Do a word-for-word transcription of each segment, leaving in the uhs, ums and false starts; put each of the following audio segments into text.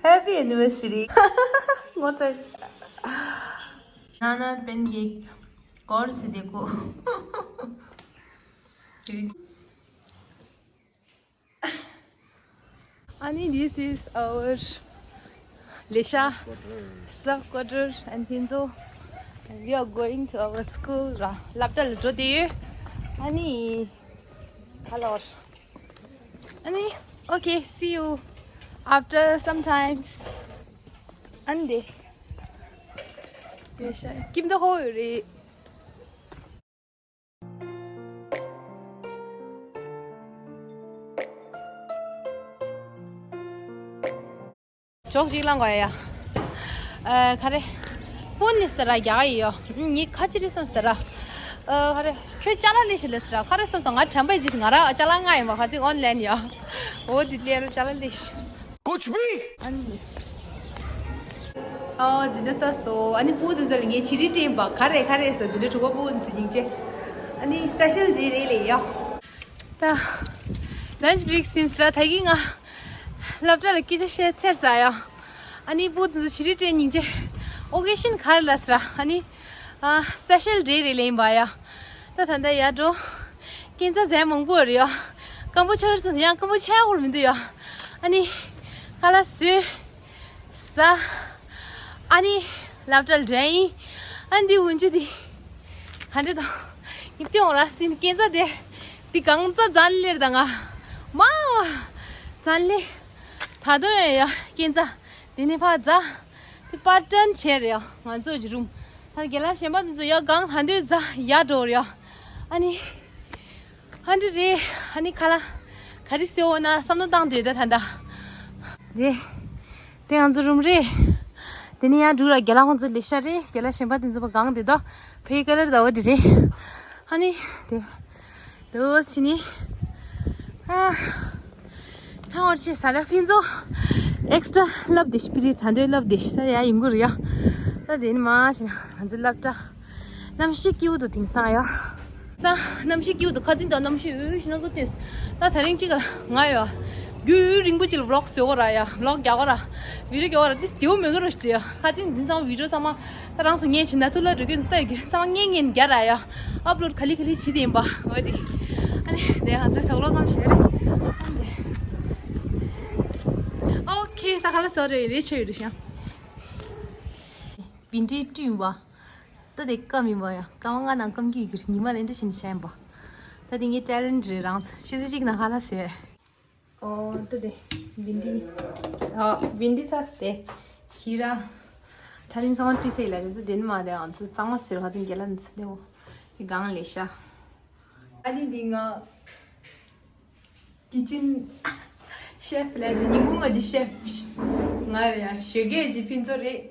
Happy anniversary. ངོ་ཚ། ན་ན་པན་ཀེག་སྐོར་སི་དེ་ཀོ། ཨ་ནི། This is our Lisha sub quarter and Pinzo, and we are going to our school. ར་སློབ་གྲྭ་ལ་འགྲོ་དེ་ཡོད། ཨ་ནི། ཁ་ལོར། ཨ་ནི། Okay, see you after some times. ཨ་ནི་དེ། ཀིམ་ད་ཧོ་ཡོད་རེད། ཇོག་ཅིག་ལང་གོ་ཡ། ཨ། ག་རེ། ཕོན་ནི་སྟ་ར་རྒྱག་ཡི་ཡོ། ཉི་ཁ་ཅི་རི་སམ་སྟ་ར། ཨ། ག་རེ། ཁྱོད་ཅ་ལག་ལས་ཤི་ལས་སི་ར། ག་རེ་སམ་ཏོ་ང་དྲན་པ་ཅི་ང་ར་ཅ་ལག་ང་ཡི་མ་ཁ་ཅིག་ཨོན་ལན་ཡོ། འོ་དི་ལས་ར་ཅ་ལག་ལས་ཤི། कुछ भी। ཨ་ནི། ཨོ་འཛིན་གྲྭ་ཚར་སོང་། ཨ་ནི་སྤུ་དུ་ཚོ་ལ་ངས་བྱི་རིལ་སྤྲད་པ། ག་རེ་ག་རེ་ཟེར། འཛིན་གྲྭ་དྲུག་པ་སྤུ་དུ་ཚོ་སྙིང་རྗེ། ཨ་ནི་སི་པེ་ཤལ་ཌེ་རེད་ལེ་ཡ། ད་ལན་ཅི་བྷི་རེག་སིམ་སི་ར། ད་གིན་ང་སློབ་གྲྭ་ལ་སྐད་ཆ་བཤད་ཚར་ས་ཡ། ཨ་ནི་སྤུ་དུ་ཚོ་བྱི་རིལ་སྤྲད་སྙིང་རྗེ། ཨོ་ཀེ་ཤན་ག་རེ་ལ་སི་ར། ཨ་ནི། ཨ། སི་པེ་ཤལ་ཌེ་རེད་ལེ་ཡིན་པ་ཡ། ད་ད་ལྟ་ཡ་འགྲོ། སྐྱེན་ཚ་ཟས་མང་པོ་རེད་ཡ། སྐམ་པོ་ཆགས་སོང་ཡ། སྐམ་པོ་ཆགས་ཡག་པོ་མི་འདུག་ཡ། ཨ་ནི། ཁ་ལག་བཟོས། ཟ། ཨ་ནི། སློབ་གྲྭ་ལ་འགྲོ་ཡིན། ཨ་ནི་འདི་འོན་ཆུ་འདི། ག་འདྲ་དང་། ཡིན་ཏེ་འོང་ར་སིན་སྐྱེན་ཚ་དེ། འདི་གང་ཚ་ཛན་ལེར་དང་ང་། མ། ཛན་ལེ། ད་དུང་ཡ་ཡ་སྐྱེན་ཚ། དེ་ནས་ཕར་འཛག་དེ་པར་ཊན་ཆེར་ཡ། ང་ཚོ་གི་རུམ། ད་རྒན་ལགས་གཞན་པ་དེ་ཚོ་ཡ་གང་ཧ་འདོད་འཛག་ཡ་འགྲོ་ར་ཡ། ཨ་ནི། ཧ་འདྲི་རེད། ཨ་ནི་ཁ་ལ། ག་རེ་ཟེར་འོ་ན་བསམ་བློ་བཏང་སྡོད་ད་ད་ད། རེད། དེ་ང་ཚོ་རུམ་རེད། དེ་ནས་ཡ་འགྲུག་ར་རྒན་ལགས་ཁོང་ཚོ་ལས་ཤ་རེད། རྒན་ལགས་གཞན་པ་དེ་ཚོ་པ་གང་དེ་དོ། ཕའི་ཀ་ལར་ད་འོ་དེ་རེད། ཨ་ནི། དེ། དོ་ཕྱི་ནི། ཨ། ཐང་བར་ཆེ་ས་ལ་ཕིན་ཚོ། ཨེག་སི་ཊ་ར་ལབ་དེ་ཤི་པི་རི་ད་འདོད་ལབ་དེ་ཤི་ས་ཡ་ཡིན་གུ་རུ་ཡ། ད་དེ་ནི་མ་ཤི་ན་ང་ཚོ་སློབ་གྲྭ། གནམ་གཤིས་སྐྱིད་པོ་འདུག་དེང་སང་ཡ། ས། གནམ་གཤིས་སྐྱིད་པོ་འདུག་ཁ་ཚིག་དང་གནམ་གཤིས་འོད་ཞི་ན་བཟོ་ཏེ། ད་དེ་རིང་གཅིག་ལ་ང་ཡ། རྒྱུན་རིང་པོ་ཅིག་ལ་བི་ལོག་བཟོ་གོ་ར་ཡ། བི་ལོག་རྒྱག་གོ་ར། བི་ཌི་ཡོ་རྒྱག་གོ་ར་དེ་དེའུ་མེད་གི་རོ་ཤི་ཡ། ཁ་ཚིག་འདི་ཚང་བི་ཌི་ཡོ་ཚང་མ། ད་རང་སུ་ངས་བྱིན་ན་ཐུག་ལ་འགྲོ་རྒྱུ་ད་ཡོད་རྒྱུ་ཚང་མ་ངས་ངས་རྒྱ་ར་ཡ། ཨབ་ལོཌ་ག་ལི་ག་ལི་བྱེད་དེ་ཡིན་པ་འོ་དེ། ཨ་ནི་དེ་ང་ཚོའི་དོག་ལོ་གང་བྱས་རེད། ཨོ་ཁེ། ད་ག་ལ་སོ་རེ་རེ་ཆོ་ཡོད་རེད་ཤང་། བིན་ཏི་བསྐྲུན་པ། ད་དེ་སྐམ་ཡིན་པ་ཡ། སྐམ་ང་ནང་སྐམ་གྱི་ཡོད་རྒྱུ་ཉི་མ་ལེན་འདྲ་བྱིན་བྱས་ཡིན་པ། ད་དེ་ངའི་ཊེ་ལེན་ཊི་རེད། རང་ཚོ་ཤི་ཟི་གཅིག་ནང་ཧ་ལ་ཟེར། ཨོ་ད་དེ་བིན་ཏི། ཨོ་བིན་ཏི་ཚ་སྟེ། ཁྱི་ར། ད་དེ་ཚང་མ་བྲིས་ཟེར་ལ་ད་དེ་ནི་མ་དེ་ང་ཚོ་གཙང་མ་ཟེར་ཧ་དེ་རྒྱ་ལ་ནི་ཚ་དེ་འོ། དེ་གང་ལས་ཤ། ཨ་ནི་འདི་ང་ཀི་ཅན་ཤེ་ཕི་ལ་ཇི་ཉིན་གུང་ང་ཇི་ཤེ་ཕི་ང་རེད་ཡ། ཞོགས་ཀས་ཇི་ཕིན་ཚོ་རེད།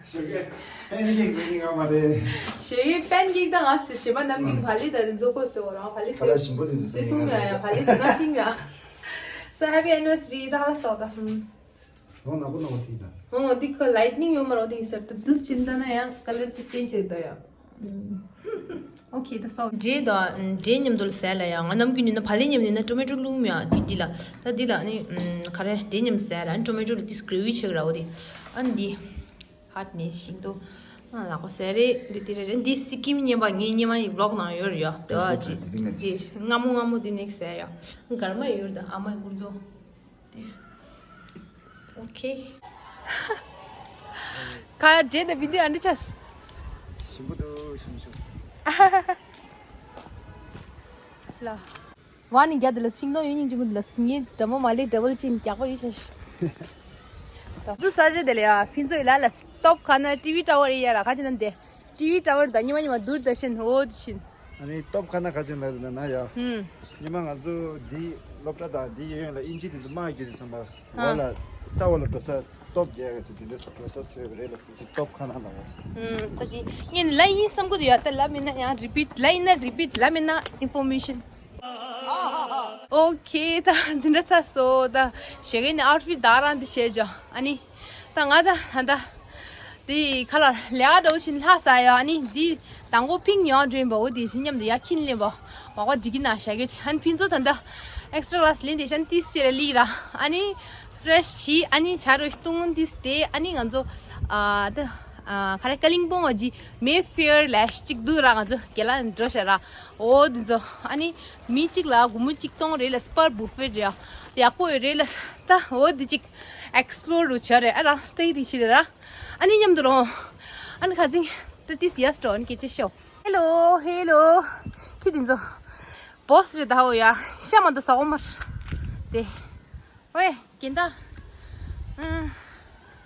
ཞོགས་ཀས་པན་ཀེག་ཟེར་གྱི་ང་མ་རེད། ཞོགས་ཀས་པན་ཀེག་དང་ང་ཟེར་ཞེས་པ་རྣམ་གཉིས་བ་ལི་ད་རེ་མཛོ་གོ་ཟེར་བ་རང་བ་ལི་ཁ་ལ་ཟེར་ཞིམ་པོ་དེ་ཚོ་ཟེར་ཟེར་ཐུང་ཡ་ཡ་བ་ལི་ཟེར་ན་ཤིང་ཡ། སོ་ཧེ་པི་ཨེ་ནི་ཝར་སི་རི་ད་ཧ་ལ་སོག་ད། ཧོང་ནག་པོ་ནག་པོ་དེ་ད། ཧོང་འདི་ཁ་ལའི་ཊི་ནིང་ཡོད་མ་རོ་དེ་ཡིན་ཟེར་ད་དུས་ཕྱིན་ད་ན་ཡང་ཀ་ལར་དེ་ཅེན་ཇི་བྱེད་ད་ཡ། ཨོ་ཁེ་ད་སོག་འདྲེ་ད་འདྲེ་མཉམ་དུ་ལ་ཟས་ལ་ཡ། ང་ནམ་རྒྱུན་ནི་ན་བ་ལི་མཉམ་ནི་ན་ཊོ་མེ་ཊོ་བླུགས་མ་ཡ་དེ་འདི་ལ། ད་འདི་ལ་ནི་ཁ་རེ་འདྲེ་མཉམ་ཟས་ལ་ནི་ཊོ་མེ་ཊོ་ལ་དེ་སི་གྷི་རེ་ཝི་ཆགས་ར་འོ་དེ། ཨ་ནི་འདི། ཧཊ་ནས་ཤིང་ཏོག་ང་ལག་པ་ཟས་རེད། འདི་དེ་རེད་རེད། འདི་སི་ཀིམ་བརྙན་པ་ངའི་བརྙན་མ་ཡི་བི་ལོག་ནང་ཡོད་རེད་ཡ། དེ་བ་ཅི་དེ་རིང་ང་ཅི་སྔ་མོ་སྔ་མོ་དེ་ནས་ཟས་ཡ། གར་མ་ཡོད་རེད་ད་ཨ་མ་ཡི་གུར་གྱོ། དེ། ཨོ་ཁེ། ཁ་རྗེས་ད་བི་འདི་ཨ་འདྲི་ཆས། ཞིམ་པོ་འདུག་ཞིམ་ཞིམ། ལ། བ་ནི་རྒྱ་དེ་ལ་ཤིང་ཏོག་ཡོད་སྙིང་རྗེ་མོ་དེ་ལ་སིང་ངེ་འདྲ་མོ་མ་ལེ་འདྲ་བོ་ཅིན་རྒྱག་པ་ཡོད་ཤ་ཤ། ཛུ་ས་ཇེ་དེ་ལ་ཡ་ཕིན་ཚོ་ཡི་ལ་ལ་སྟོབ་ཁ་ན་ཊི་ཝི་ཊ་ཝར་ཡི་ཡ་ར་ཁ་ཅི་ན་དེ་ཊི་ཝི་ཊ་ཝར་དང་ཉི་མ་ཉི་མ་དུར་ད་ཤན་ཧོ་དུ་ཤིན། ཨ་ནི་སྟོབ་ཁ་ན་ཁ་ཅན་ལ་ན་ན་ཡ། ཧུམ། ཉི་མ་ང་ཚོ་འདི་སློབ་གྲྭ་དང་འདི་ཡོད་ཡོད་ལ་ཨིན་ཇི་དེ་ཚོ་མ་གི་དེ་ཚོ་མ། ཨ། བ་ལ་ས་བ་ལ་འགྲོ་ས་སྟོབ་རྒྱག་གི་དེ་འདྲ་སུ་འགྲོ་ས་སོས་རེད་ལ་སུ་ཅི་སྟོབ་ཁ་ན་ལ་བ། ཧུམ། ད་དེ་ངས་ལ་ཡིན་བསམ་གི་འདུག་ཡ། ད་ལ་མིན་ན་ཡང་རི་པིཊ་ལ་ཡིན་ན་རི་པིཊ་ལ་མིན་ན་ཨིན་ཕོར་མེ་ཤན། ཨོ་ཁེ། ད་འཛིན་གྲྭ་ཚར་སོང་། ད་ཞེ་གེ་ནི་ཨའུ་ཊི་ཕིཊ་ད་རང་འདི་བྱས་ཅོ། ཨ་ནི་ད་ང་ད་ད་ད་འདི་ཁ་ལ་ལས་ཀ་འགྲོ་བཞིན་ལྷ་ས་ཡ། ཨ་ནི་འདི་དང་པོ་ཕིང་ཡོང་འགྲོ་ཡིན་པ། འོ་དེ་བཞིན་མཉམ་དུ་ཡ་ཁྱིན་ལེན་པ་མ་གོ་འདི་གི་ན་ཞེ་གེ། ཨ་ནི་ཕིན་ཚོ་ད་ད་ཨེག་སི་ཊ་ར་ཀི་ལ་སི་ལེན་དེ་ཤན་ཏིས་ཅེ་ལ་ལི་ར། ཨ་ནི་ ཕྲེཤ་བྱས། ཨ་ནི་ཆ་རོ་བཏུང་དུས་དེ། ཨ་ནི་ང་ཚོ་ཨ་ད་ཨ་ག་རེ་ཀ་ལིང་པོང་ཨ་ཇི་མེ་ཕེར་ལེ་ཤ་གཅིག་འདུག་ར། ང་ཚོ་རྒན་ལགས་འགྲོ་ཤག་ར། འོ་དེ་ཚོ་ཨ་ནི་མི་གཅིག་ལ་སྒོར་མོ་གཅིག་སྟོང་རེད་ལ། སྤར་བུ་ཕེ་རེད་ཡ། ཡག་པོ་ཡོད་རེད་ལ། ད་འོ་དེ་གཅིག་ཨེགས་པི་ལོར་རུ་བྱ་རེད། ཨ་རང་སྟེ་དེ་ཤི་ར། ཨ་ནི་མཉམ་དུ་རོ། ཨ་ནི་ཁ་ཚིང་ད་ཏིས་ཡ་སི་ཏོ་ཨ་ནི་སྐད་ཆ་ཤོ། ཧེ་ལོ་ཧེ་ལོ། ཁྱི་དེ་ཚོ་བོ་སི་རེད་ད། འོ་ཡ་ཤ་མ་ད་ཟ་འོ་མར་དེ། ཝེ། རྒན་ད།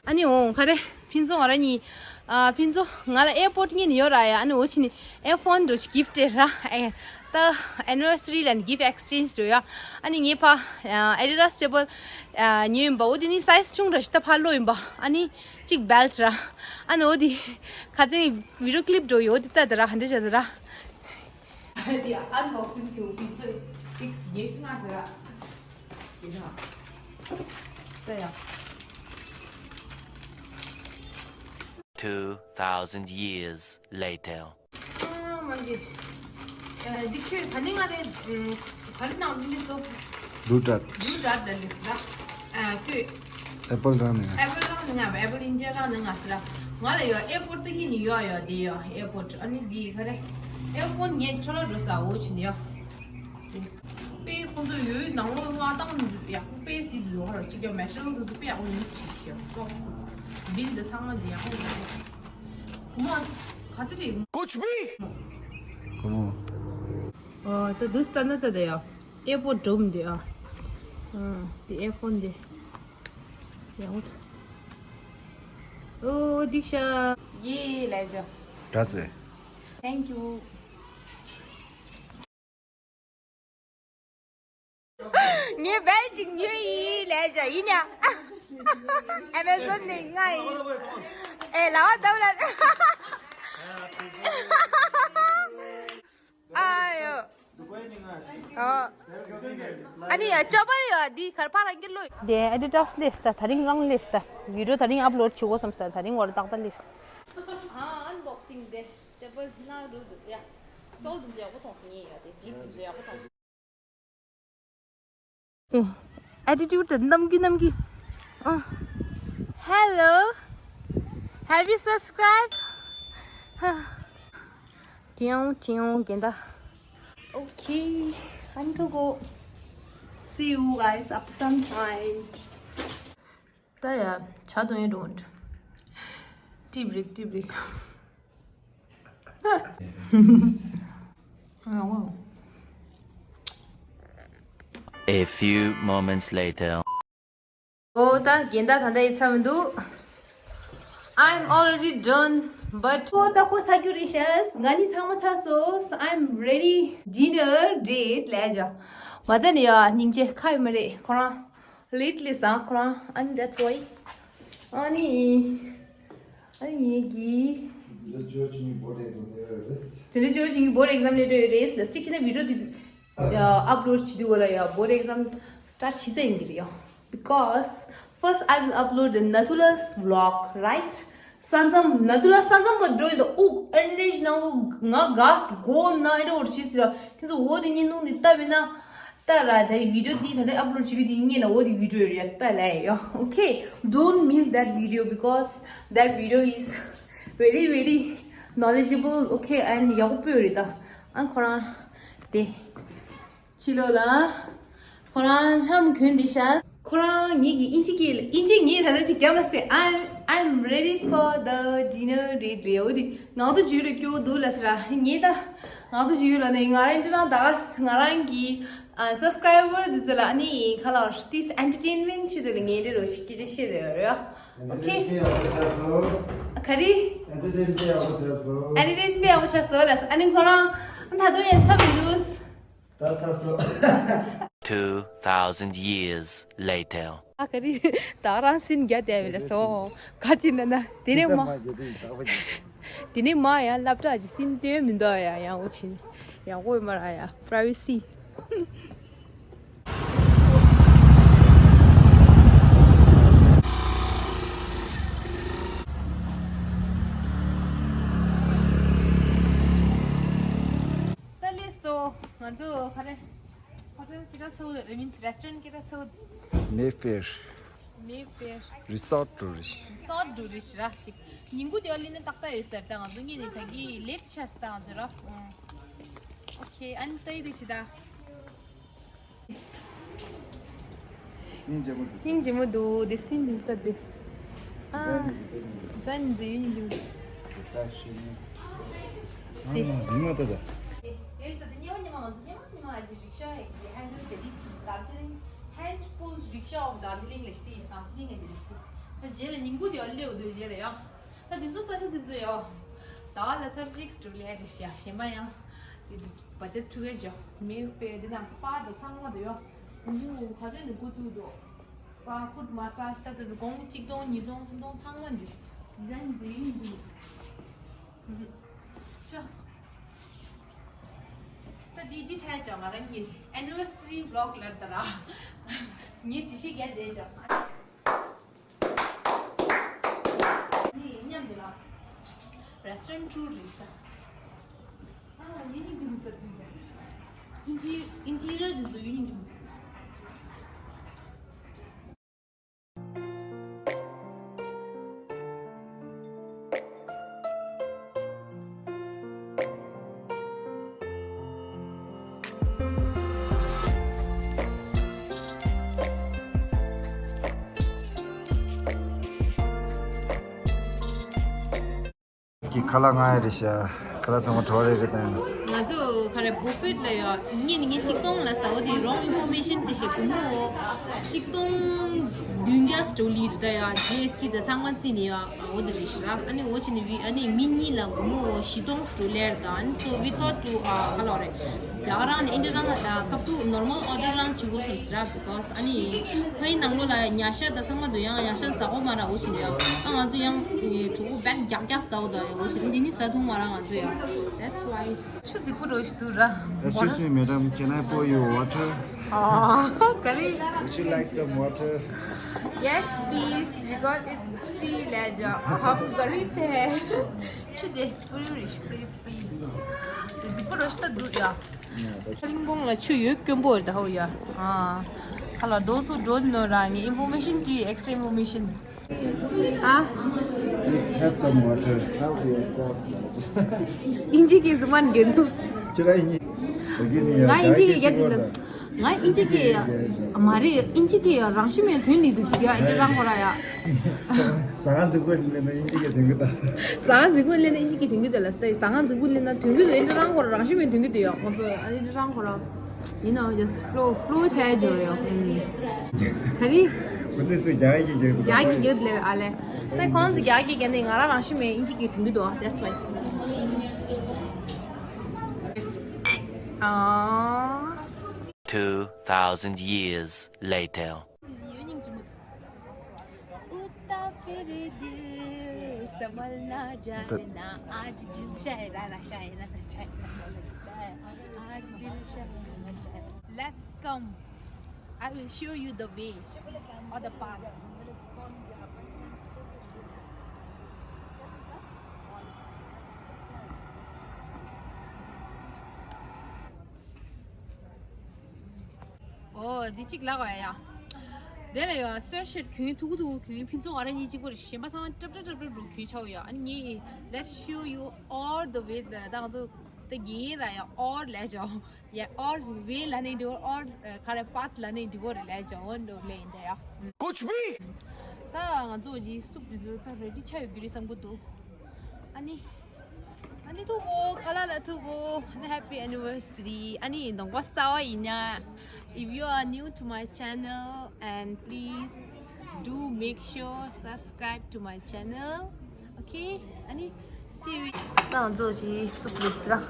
ཨ་ནི་འོང་ག་རེ། ཕུན་ཚོགས་ང་རང་གཉིས། ཨ་ཕུན་ཚོགས་ང་ལ་ཨེར་པོར་ཊི་གཉིས་ནས་ཡོད་ར་ཡ། ཨ་ནི་འོ་ཕྱི་ནས་ཨེར་ཕོན་འགྲོ་ཞིག་གིཕ་ཊི་ར། ཨེ་ད་ཨེ་ནི་ཝར་སི་རི་ལ་ནི་གིཕ་ཊི་ཨེགས་ཅེན་ཇི་འགྲོ་ཡ། ཨ་ནི་ངས་ཕ་ཨེ་ཌི་ཌ་སི་ཅེ་པལ་ཉོས་ཡིན་པ། འོ་དེ་ནི་སའི་ཛི་ཆུང་ར་ཞིག་ད་ཕ་ལོ་ཡིན་པ། ཨ་ནི་གཅིག་བེལ་ཊི་ར། ཨ་ནི་འོ་དེ་ཁ་ཚན་བི་ཌི་ཡོ་ཀི་ལིབ་འགྲོ་ཡོད་དེ་ད་དེ་ར་ཧན་དེ་བྱ་དེ་ར། དེ་ཨན་བོག་སིང་བྱེད་དུས་ཚོད་ཅིག་ཉེ་ང་ཞིག་ར། དེ་ན། ད་ཡ། Two thousand years later. ཨ་མ་གི། ཨ་འདི་ཁྱོད་ད་ནི་ང་རེ་ག་རེ་ནང་འདི་ལས་སོ། བླུ་ཊརཊ། བླུ་ཊརཊ་ལ་ལས་ར། ཨ་ཁྱོད། ཨེ་པལ་རང་ནས་ང་། ཨེ་པལ་རང་ནས་ང་། ཨེ་པལ་ཨིན་ཌི་ཡ་རང་ནས་ང་ཞིག་ར། ང་ལ་ཡོད་ཨེར་པོར་ཊི་ད་གིན་ནི་ཡོད་ཡོད་དེ་ཡོད་ཨེར་པོར་ཊི། ཨ་ནི་འདི་ག་རེ། ཨེར་ཕོན་ངས་ཁྲོ་ལོ་འགྲོ་ས་འོ་ཕྱི་ནས་ཡོད། དཔེ་ཁོང་ཚོ་ཡོད་ནང་ལོགས་མ་བཏང་ནས་ཡག་པོ་དཔེ་དེ་འདུག་ཧོར་གཅིག་ཀྱང་མེ་ཊེ་རི་ཡལ་དེ་ཚོ་དཔེ་ཡག་པོ་ཡོད་ཤི་ཤི་སོ། བིལ་དེ་ཚང་མ་དེ་ཡག་པོ་ཡོད། གོ་མོ་ག་ཚོད་རེད། कुछ भी। གོ་མོ། ཨོ་ད་དུས་ད་ན་ད་ད་ཡ། ཨེར་པོར་ཊི་འགྲོ་མི་འདུག་ཨ། ཨ་དེ་ཨེར་ཕོན་དེ་ཡག་པོ་འདུག་ཨོ་འགྲིག་ཤག་ཡེ་ལེ་ཇོ། ད་ཟེ། Thank you. ངས་བེལ་ཅིག་ཉོས་ཡིན་ལས་བྱ་ཡིན་ཡ། ཨེ་མེ་ཛོན་ནས་ང་ཡིན། ཨེ་ལ་བ་དབ་ལ། ཨ་ཡོ། ཨ་ནི་ཡ་ཅོ་པར་ཡོད་འདི་གར་པར་རང་གི་ལོས། དེ་ཨེ་ཌི་ཌ་སི་ལས་ད་ད་རིང་རང་ལས་ད་བི་ཌི་ཡོ་ད་རིང་ཨབ་ལོཌ་བྱེད་དགོས་བསམ་ས་ད་རིང་བར་ཏག་ཏག་ལས། ཨ་ཨན་བོག་སིང་དེ། ཅེ་པལ་ན་རུ་དུ་ཡ། སོལ་དུ་ཡག་པོ་མཐོང་སོང་ངས་ཡ་དེ་གྲིབ་དུ་ཡག་པོ་མཐོང་སོང་། ཨེ་ཨེ་ཊི་ཊུཌ་དེ་གནམ་གི་གནམ་གི། ཨ། Hello. Have you subscribed? ཧ། ཀྲིའུ་ཀྲིའུ་རྒན་ད། Okay, time to go. See you guys after some time. ད་ཡ་ཇ་འཐུང་ཡས་འགྲོ། ཀྲིབ་རིག་ཀྲིབ་རིག། ཨ་འོ། A few moments later. ཨོ་ད་རྒན་ད་ད་ལྟ་ཡིན་ཚར་མི་འདུག I'm already done, but ཨོ་ད་ཁོ་ཚར་རྒྱུ་རེད་ཤག་ང་གཉིས་ཚང་མ་ཚར་སོང་། I'm ready, dinner date ལས་བྱ། མ་ཚད་ནི་ཡ་སྙིང་རྗེ་ཁ་ཡོད་མ་རེད་ཁོ་རང་། Late ལས་སང་ཁོ་རང་། ཨ་ནི་that's why. ཨ་ནི། ཨ་ནི་ངེད་ཀྱིས། དེ་འདྲ་ཇོ་ཆིང་གི་བོར་ཌི་ཨེག་ཛམ་ལས་རེད། དེ་འདྲ་ཇོ་ཆིང་གི་བོར་ཌི་ཨེག་ཛམ་ལས་རེད་ལ། གཅིག་བྱས་ན་བི་ཌི་ཡོ་དེ་ཨ་ཨབ་ལོཌ་བྱེད་དུས་ག་ལ་ཡ་བོར་ཌི་ཨེག་ཛམ་སི་ཊར་ཊི་བྱེད་ས་ཡིན་གྱི་རེད་ཡ། Because first I will upload the Natula's vlog, right? ས་མཚམས་ནཱ་ཏུ་ལ་ས་མཚམས་པ་འགྲོ་ཡི་འདུག་ཨུག་ཨན་རེ་ཇི་ནང་ལོ་ང་ག་ས་གི་གོ་ན་ཨེ་འདྲ་བོར་བྱེད་ཟེར་ར། ཁྱེད་ཚོ་འོ་དེ་ཉིན་ནུང་ནས་ལྟ་བས་ན། ལྟ་ར་དེ་བི་ཌི་ཡོ་འདི་ད་ལྟ་ཨབ་ལོཌ་བྱེད་ཀྱི་འདི་ངས་ན་འོ་དེ་བི་ཌི་ཡོ་རེད་ལྟ་ལ་ཡ། Okay, don't miss that video because that video is very very knowledgeable, okay, and ཡག་པོ་རེད་ད། ཨ་ཁོ་རང་དེ། ཕྱི་ལོགས་ལ། ཁོ་རང་ལྷམ་གྱོན་བསྡད་ཤག་ཁོ་རང་ངེད་ཀྱི་ཨིན་ཇི་སྐད་ལ། ཨིན་ཇི་ངས་ད་ལྟ་ཅིག་རྒྱབ་མ་ཟེར། I'm, I'm ready for the dinner date ལས། འོ་དེ་ངག་ཐོག་བརྗོད་ལ་སྐྱོ་འདུག་ལ་ཟེར་ར། ངས་ད་ངག་ཐོག་བརྗོད་ལ་ནི་ང་རང་འདི་རང་ད་ག་ང་རང་གི་ཨ་སབ་སི་ཀ་རའི་བར་འདི་ཚོ་ལ་ཨ་ནི་ག་ལ་ཏིས་ཨེན་ཊར་ཊེན་མེན་ཊི་ཆེད་དུ་ལ་ངས་འདི་རུ་ཞིག་སྐད་ཆ་བཤད་དེ་ཡོད་རེད། ཨོ་ཁེ། ག་རེ། ཨེན་ཊར་ཊེན་མེན་ཊི་ཡག་པོ་བྱས་སོང་། ཨེན་ཊར་ཊེན་མེན་ཊི་ཡག་པོ་བྱས་སོང་ལ། ཨ་ནི་ཁོ་རང་ད་དུང་ཡང་ཚར་མི་འདུག་ད་ཚར་སོང་། Two thousand years later. ཨ་ག་རེ། ད་རང་སིན་རྒྱ་དེ་བས་ལ་སོ། ག་ཅི་ན་ན་དེ་ནས་མ། དེ་ནས་མ་ཡང་སློབ་གྲྭ་ཅི་སིན་དེ་མི་འདུག་ཡ་ཡང་འོ་ཆེ་ནི་ཡང་འོ་མ་ར་ཡ་པྲ་བེ་སི། ད་ལས་སོ་ང་ཚོ་ག་རེ། ཧོ་ཊེལ་སྐད་གྲགས་ཚ་བོ་རེད། མིན་སི་རེ་སི་ཊོ་རེན་སྐད་གྲགས་ཚ་བོ། མེ་ཕེར། Mayfair Resort Tourist. Resort Tourist ར་ཅིག་ཉིན་གུང་དེ་ལ་ནི་ཏག་ཏག་ཡོད་ཟེར། ད་ང་ཚོ་གཉིས་ནི་ད་གི་late ཆགས་ད་ང་ཚོ་ར། ཨོ་ཁེ། ཨན་ཏའི་དེ་ཅི་ད། སྙིང་རྗེ་མོ་འདུག་སྙིང་རྗེ་མོ་འདུག་དེ་སིན་ལྟ་དེ། ཨ། ཛན་ཛི་ཡུན་ཇུ། དེ་ས་ཤི་ནི། ཨ་མ་མི་མ་ད་ད། དེ་ད་དེ་ཉི་མ་ཉི་མ་ང་ཚོ་ཉི་མ་ཉི་མ་ཨ་ཅི་རིག་ཤ་ཡི་ཧན་ཌལ་བྱེད་དེ། དར་ཇི་ལིང་། Hand pulled rickshaw of Darjeeling ལས་སྟེ། དར་ཇི་ལིང་ཨ་ཅི་རིག་ཤ་དེ། ད་རྗེས་ལ་ཉིན་གུང་དེ་ཨ་ལེའུ་དུ་རྗེས་ལ་ཡོ། ད་དེ་ཚོ་ས་ཆ་དེ་ཚོ་ཡོ། ད་ལ་ཚར་གཅིག་སྤྲུལ་ལས་རེད་ཤག་གཞན་པ་ཡང་། དེ་བ་ཅ་ཐུག་ག་ཇོ། མེ་ཕེ་དེ་ནང་སྤ་དེ་ཚང་མ་དེ་ཡོ། ཉིན་གུང་ཁ་ཆེ་ནས་འགོ་བཙུགས་འདུག་སྤ་ཕུཊ་མ་སཱཇ་ད་དེ་དགོང་གཅིག་སྟོང་ཉིས་སྟོང་སུམ་སྟོང་ཚང་མ་འདི་ཌི་ཛའིན་ཛི་ཡིན་འདི། ཤོ། ད་འདི་འདི་ཆ་ཡ་ཅོ་ང་རང་གི་anniversary vlog ལར་ད་ར། ངའི་དྲི་ཤི་རྒྱ་དེ་ཅོ། ནི་མཉམ་དུ་ལ། Restaurant tour རེད་ཤག་ཨ་ཡིན་ཡིན་ཅི་མི་ཏད་དུས་ཟེར། Inter- interior དེ་ཚོ་ཡིན་ཡིན་ཅི་མི་ཏད། གི་ཁ་ལག་ང་ཡ་རེད་ཤག་ཁ་ལག་ཚང་མ་གྲོ་རེད་གི་དང་། ང་ཚོ་ག་རེ་བུ་ཕེཊ་ལ་ཡོད། ངས་ནི་ངས་གཅིག་སྟོང་ལ་ཟ་བོ་དེ་wrong information དེ་ཞིག་གོ་མོ། གཅིག་སྟོང་བདུན་བརྒྱ་སྤྲོ་ལི་རུ་ད་ཡ་ཇི་ཨེས་ཊི་ད་ཚང་མ་རྩིས་ནས་ཡོད། འོ་དེ་རེད་ཤག་ཨ་ནི་འོ་ཕྱི་ནས་བི་ཨ་ནི་མི་གཉིས་ལ་སྒོར་མོ་བཞི་སྟོང་སྤྲོད་ལེར་དང་། ཨ་ནི་so we thought to ཨ་ག་ལོ་རེད། ད་ག་རང་ནི་ཨིན་དྲ་རང་ད་ཁབ་ཏུ་normal order རང་བྱེད་དགོས་བསམ་ཟེར་ར། Because ཨ་ནི་ཕ་ཡི་ནང་ལོ་ལ་ཉ་ཤ་ད་ཚང་མ་དུ་ཡང་ཉ་ཤ་ཟ་གོ་མ་ར། འོ་ཕྱི་ནས་ཡང་ཨ་ང་ཚོ་ཡང་གྲོགས་པོ་བེག་རྒྱག་རྒྱག་ཟ་འོ་ད་ཡང་འོ་ཕྱི་འདི་ནི་ཟ་ཐུང་མ་ར་ང་ཚོ་ཡང་that's why ཆུ་རྫིག་པོ་རོ་ཞིག་འདུག་ར། Excuse me, madam. Can I pour you water? ཨོ་ག་རེ། Would you like some water? Yes, please, because it's free ལས་ཇོ། ཧམ་ག་རེ་ཕེ། ཆུ་དེ་free རེད། Free, free. དེ་རྫིག་པོ་རོ་ཞིག་ད་འདུག་ཡ། རིང་པོང་ལ་ཆུ་ཡོད་སྐྱོན་པོ་རེད་ད་ཧོ་ཡ། ཨ་ཁ་ལ་those who don't know ར་ངའི་information དེ་extra information ཨ། Please have some water. Help yourself. ཨིན་ཇི་གི་ཟུ་མན་གི་དུ། ཁྱོད་ར་ཨིན་ཇི། ད་གི་ནི་ཡ། ང་ཨིན་ཇི་གི་ཡ་དི་ལ། ང་ཨིན་ཇི་གི་མ་རེད། ཨིན་ཇི་གི་རང་ཤི་མེད་དོན་ལི་དུ་ཅི་ག་ཨིན་ཇི་རང་ཁོ་ར་ཡ། ཟ་ཁང་འཛུགས་པ་ལས་ན་ཨིན་ཇི་གི་དོན་གི་ད། ཟ་ཁང་འཛུགས་པ་ལས་ན་ཨིན་ཇི་གི་དོན་གི་ད་ལ་སྟེ། ཟ་ཁང་འཛུགས་པ་ལས་ན་དོན་གི་དུ་ཨིན་ཇི་རང་ཁོ་ར། རང་ཤི་མེད་དོན་གི་དུ་ཡ། ཁོང་ཚོ་ཨིན་ཇི་རང་ཁོ་ར། You know, just flow, flow ཆ་ཡ་ཇོ་ཡོ། ག་རེ། ཁོ་ཚོས་ཚུར་རྒྱ་གི་རྒྱ་གི་རྒྱ་གི་རྒྱ་ལེ་ཨ་ལེ། ས་ཁོང་ཚོ་རྒྱ་གི་རྒྱ་ནི་ང་རང་རང་ཤི་མེད་ཨིན་ཇི་གི་དུང་གི་དོ། That's why. Two thousand years later. Let's come. I will show you the way or the path. ཨོ་འདི་གཅིག་ལགས་ཡ། དེ་ལ་ཡ་སོན་ཤེད་གྱོན་ཐུག་ཐུག་གྱོན། ཕུན་ཚོགས་ང་རང་གཉིས་གཅིག་པོ་རེད། གཞན་པ་ཚང་མ་ཏྲབ་ཏྲབ་ཏྲབ་ཏྲབ་རུ་གྱོན་ཆའོ་ཡ། ཨ་ནི་ངས་let's show you all the way ད་ང་ཚོ་ད་གིན་ར་ཡ་all ལས་ཆའོ། Yeah, all way ལ་ནི་འགྲིག་གོ། All ག་རེ་path ལ་ནི་འགྲིག་གོ་རེད་ལས་ཅོ་འོན་འགྲོ་ལེ་ཡིན་ད་ཡ། कुछ भी। ད་ང་ཚོ་ཡི་སུབ་དེ་ཚོ་ད་རེ་ཌི་ཆགས་ཡོད་ཀྱི་རེད་བསམ་གི་འདུག་ཨ་ནི་ཨ་ནི་ཐུག་གོ། ཁ་ལག་ལ་ཐུག་གོ། ཨ་ནི་happy anniversary. ཨ་ནི་གདོང་པ་གསར་པ་ཡིན་ན། If you are new to my channel, and please do make sure subscribe to my channel. Okay, ཨ་ནི་see you. ད་ང་ཚོ་ཅི་སུབ་རེད་ཟེར་ར།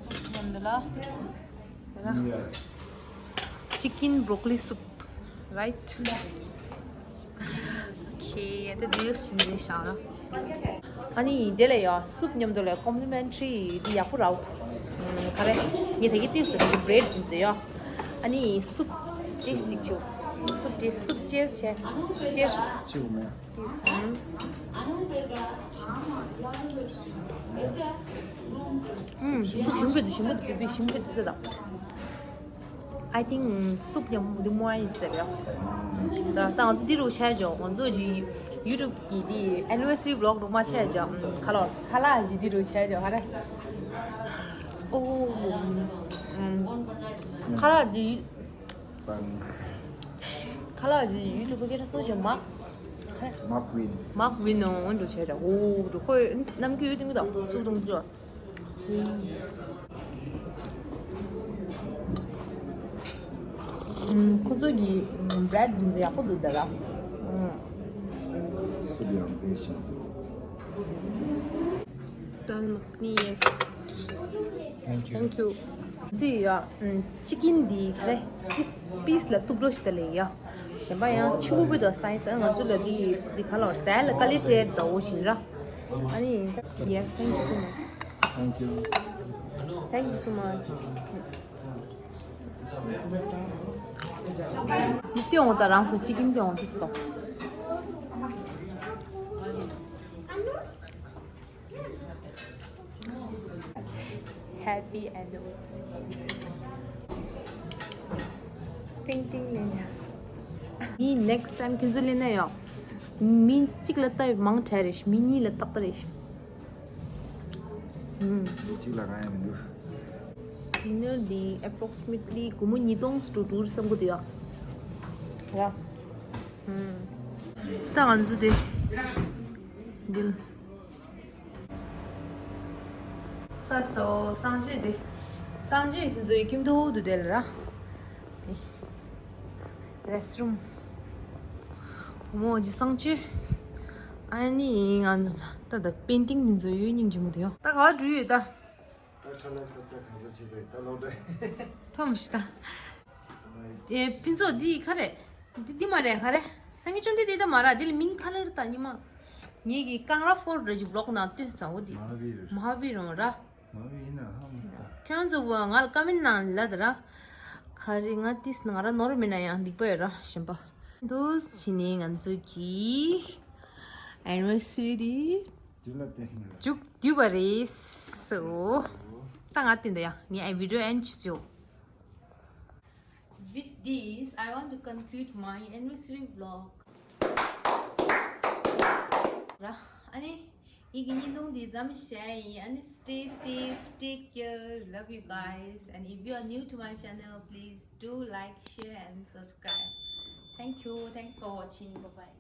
སུབ་ཡོང་འདི་ལ། Chicken broccoli soup, right? Okay, ད་འདི་ཡོད་སྲིད་ནས་བཞག་ན། ཨ་ནི་དེ་ལ་ཡ་སུབ་མཉམ་དུ་ལ་complimentary འདི་ཡག་པོ་རག་འདུག་ག་རེ། ངས་ད་གི་ཏིས་འདི་bread འདི་ཡ། ཨ་ནི་སུབ་ཅེས་ཅིག་ཆུ། སུབ་ཅེས་སུབ་ཅེས་བྱས། ཅེས། ཆུ་མོ། ཅེས། ཨུམ། ཨུམ། སུབ་ཞིམ་པོ་འདུག་ཞིམ་པོ་འདུག་བི་བི་ཞིམ་པོ་འདུག་ད། I think soup ཉམས་པོ་འདི་མོ་ཡིན་ཟེར་ཡ། ད་ད་ང་ཚོ་འདི་རུ་ཆས་ཇོ་ང་ཚོ་ཇི་YouTube གི་འདི་anniversary vlog རུ་མ་ཆས་ཇོ། ཁ་ལོ་ཁ་ལག་ཇི་འདི་རུ་ཆས་ཇོ་ཧ་རེ། ཨོ། ཁ་ལག་འདི། ཁ་ལག་ཇི་YouTube སྐད་སོ་ཇོ་མ། མག་ཝིན། མག་ཝིན་ནོ་འདུ་ཆས་ཇོ། ཨོ་འདུ་ཁོས་ནམ་རྒྱུན་ཡོད་དུ་མི་དང་ཚུགས་དུང་ཇོ། ཁོ་ཚོ་གི་bread འདི་ཚོ་ཡག་པོ་འདུག་ད་ར། སུབ་ཡང་དཔེ་ཞིམ། Dal makhani, yes. Thank you. Thank you. ཅི་ཡ། chicken འདི་ག་རེ། piece piece ལ་ཐུག་འགྲོ་ཞིག་ད་ལེ་ཡ། གཞན་པ་ཡང་ཆུ་བུ་བུ་དང་size ང་ཚོ་ལ་འདི་འདི་ག་ལོར་ཟས་ལ་ཀ་ལི་ཊེ་ད་འོ་བཞིན་ར། ཨ་ནི། Yes, thank you so much. Thank you. Thank you so much. མི་སྟོན་འོང་ད་རང་ཚོ་chicken སྟོན་འོང་དུས་སོ། Happy anniversary. ཏིང་ཏིང་ལེན་ཡ། ངས་next time ཁྱེད་ཚོ་ལེན་ན་ཡོང་། མི་གཅིག་ལ་ལྟ་བའི་མང་དྲགས་རེད། མི་གཉིས་ལ་ཏག་ཏག་རེད། ཧུམ། གཅིག་ལ་གང་ཡང་མི་འདུག Dinner འདི་approximately སྒོར་མོ་ཉིས་སྟོང་ཙམ་འགྲོ་འགྲོ་བསམ་གི་འདུག་ཡ། ར། ཧུམ། ད་ང་ཚོ་དེ། འདི། ས་སོ་སངས་རྒྱས་དེ། སངས་རྒྱས་དེ་ཚོའི་ཁྱིམ་ཐོག་ཏུ་དེ་ལ་ར། Restroom. མོ་ཇི་སང་ཅི། ཨ་ནི་ང་ད་ད་painting ནི་ཚོ་ཡོད་སྙིང་རྗེ་མོ་དེ་ཡོད། ད་ག་བ་འགྲུལ་ཡོད་ད། ད་ཁ་ལག་ས་ཚ་གང་ཚ་ཅི་ཚ་ད་ལོག་འདྲ། ཐོམ་ཤི་ད། ཨེ་ཕུན་ཚོགས་འདི་ག་རེ། འདི་འདི་མ་རེད་ག་རེ། སང་ཉིན་བཅོམ་ལྡན་འདས་ད་མ་ར་འདི་ལ་མིང་ག་ལེར་ད་ཉི་མ། ངེད་ཀྱི་ཀང་ར་ཕོར་རེ་ཇི་བློག་ནང་སྟོན་ཚ་འོ་འདི། མ་ཧ་བི་ར། མ་ཧ་བི་ར་ར། མ་བི་ཡིན་ན་ཧ་མི་སྟ། ཁྱོད་ཚོ་བ་ང་ལ་ཀ་མེན་ནང་ལ་ད་ར། ག་རེ་ང་ཏིས་ང་ར་ནོར་མེད་ན་ཡང་སྡིག་པ་ཡོད་ར་གཞན་པ། འདུག་ཕྱི་ནས་ང་ཚོ་གི་anniversary འདི་དུས་ལ་བརྟེན་ནས་ལ་མཇུག་བསྡུས་པ་རེད་སོ། ད་ང་བསྟན་ད་ཡ་ངས་video end བྱེད་ཡོད། With this, I want to conclude my anniversary vlog. ར། ཨ་ནི། ངེད་ཀྱི་བརྙན་ཐུང་འདི་ཙམ་བྱས་ཡིན། ཨ་ནི། Stay safe, take care, love you guys, and if you are new to my channel, please do like, share and subscribe. Thank you, thanks for watching, bye bye.